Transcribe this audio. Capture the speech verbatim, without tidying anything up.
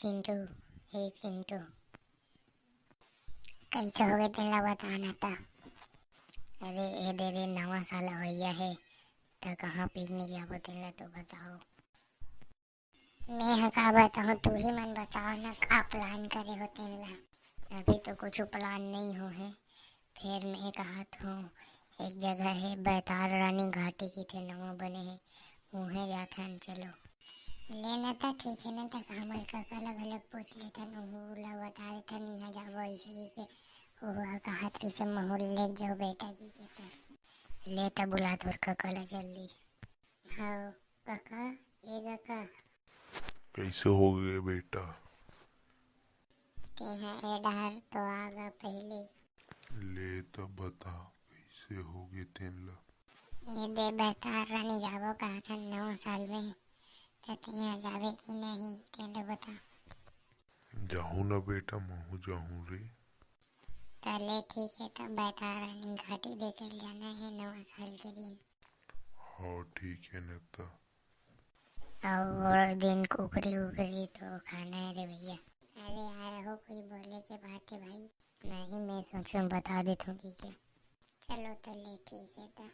चिंटू, ए चिंटू, कइसे होगे तेन ला बता ना त। अरे ए दे रे, नवा साल अवइया हे, त कहाँ पिकनिक जाबो तेन ला तो बताओ। मैं ह का बताऊँ, तू ही मन बताओ ना, का प्लान करे हो तेन ला। अभी तो कुछ प्लान नहीं हो हे, फेर मैं कहत हूँ, एक जगह हे बैताल रानी घाटी किथे नवा बने हे, उहें जाथन, चलो। ले न त ठीक हे न, त हमर कका ला घलक पूछ लेथन, उहू ला बता देथन, इहाँ जाबो अइसे कहिके, उहू ह कहत रहिसे महू ल लेग जाओ बेटा कहिके। त ले त बुला तोर कका ला जल्दी। हव कका, ए कका। कइसे होगे बेटा? तेहा ए डहर तो आ गा पहिले। ले त बता, कइसे होगे तेन ला? ए दे, बैताल रानी जाबो कहथन नवा साल में, त तेहा जाबे कि नहीं, तेन ला बता। जाहूँ ना बेटा, महू जाहूँ रे। त ले ठीक हे, त बैताल रानी घाटी दे चल जाना हे नवा साल के दिन। हाँ ठीक हे न त। अउ ओ दिन कुकरी उकरी तो खाना हे रे भइया। अरे यार, हो कोई बोले के बात हे भाई? नहीं, मैं सोचूं बता देथूं कहिके। चलो त ले ठीक हे त।